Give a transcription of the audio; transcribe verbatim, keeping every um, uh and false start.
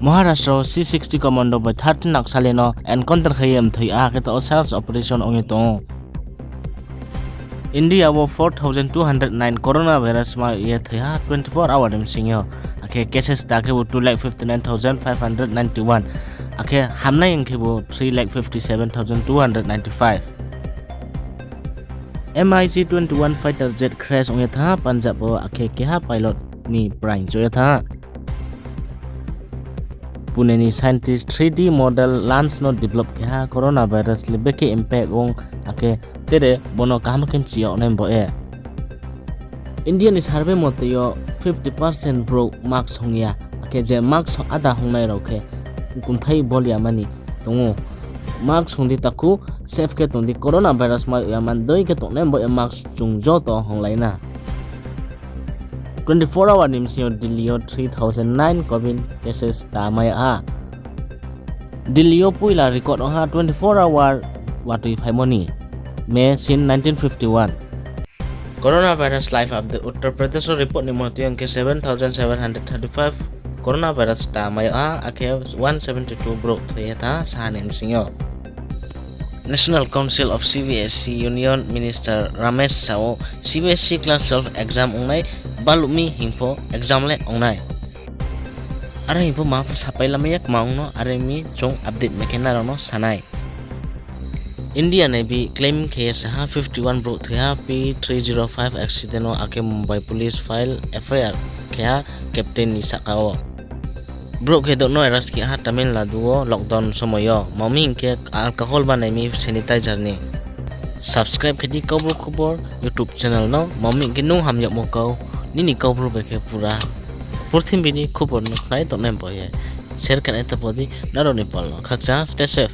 Maharashtra wo C sixty commando bai thirteen Naxalite no encounter khe ye mthoi ha, akhe taoh wo search operation ong ye tong ou. India wo four thousand two hundred nine coronavirus mai ye thoi ha twenty-four hour ni bsing yo, akhe cases ta khebu two lakh fifty-nine thousand five hundred ninety-one, akhe hamnai ong khebu three lakh fifty-seven thousand two hundred ninety-five. MiG twenty-one fighter jet crash ong ye thanng ha Punjab wo, akhe keha pilot ni praing choh ye thanng ha. Pune ni scientist three D model lens no develop khe ha coronavirus le bekhe impact ong, akhe tere bo no kaham khe mchi yag nai bo ye. India ni survey motoi yo fifty percent brouh mask hong ya, akhe je mask ada hongnai rao khe kumthai bol ya mani tong ou. Mask hong di takhu, safe khe tong di, coronavirus mai ya man dei khe tongnai bo ye mask chung joto honglai na. Twenty-four hour ni bsing yo Delhi yo three thousand nine covid cases ta mai ya ha. Delhi yo poila record ong ha twenty-four hour watoi phaimo ni May sin nineteen fifty-one. Coronavirus live update, Uttar Pradesh wo report ni motoi ong khe seven thousand seven hundred thirty-five coronavirus ta mai ya ha, akhe one seventy-two brouh thoi ye thanng ha saha ni bsing yo. National Council of C B S E Union Minister Ramesh sa ou, C B S E class twelve exam ong nai, baluh mi hing pho exam le ong nai. Are hing pho ma pho sapai lamai ya kma ong no, are mi chung update mai khe nrao no sa nai. India Navy claim khe ye sa ha fifty-one brouh thoi ha P three zero five accident wo, akhe Mumbai Police file F I R khe ha captain ni sahka wo. Brouh khe douh no arrest khe ha Tamil Nadu wo lockdown somoi yo, ma mi hing khe alcohol banai mi sanitizer ni. Subscribe khe di Kaubru Khobor YouTube channel no, ma mi hing khe nung ham yagmo kau, nini Kaubru bai khe pura purthimbi ni khobor no khnai tongnai bo ye. Share khe nai ta bo di nrao ni pal no. Khakchang, stay safe.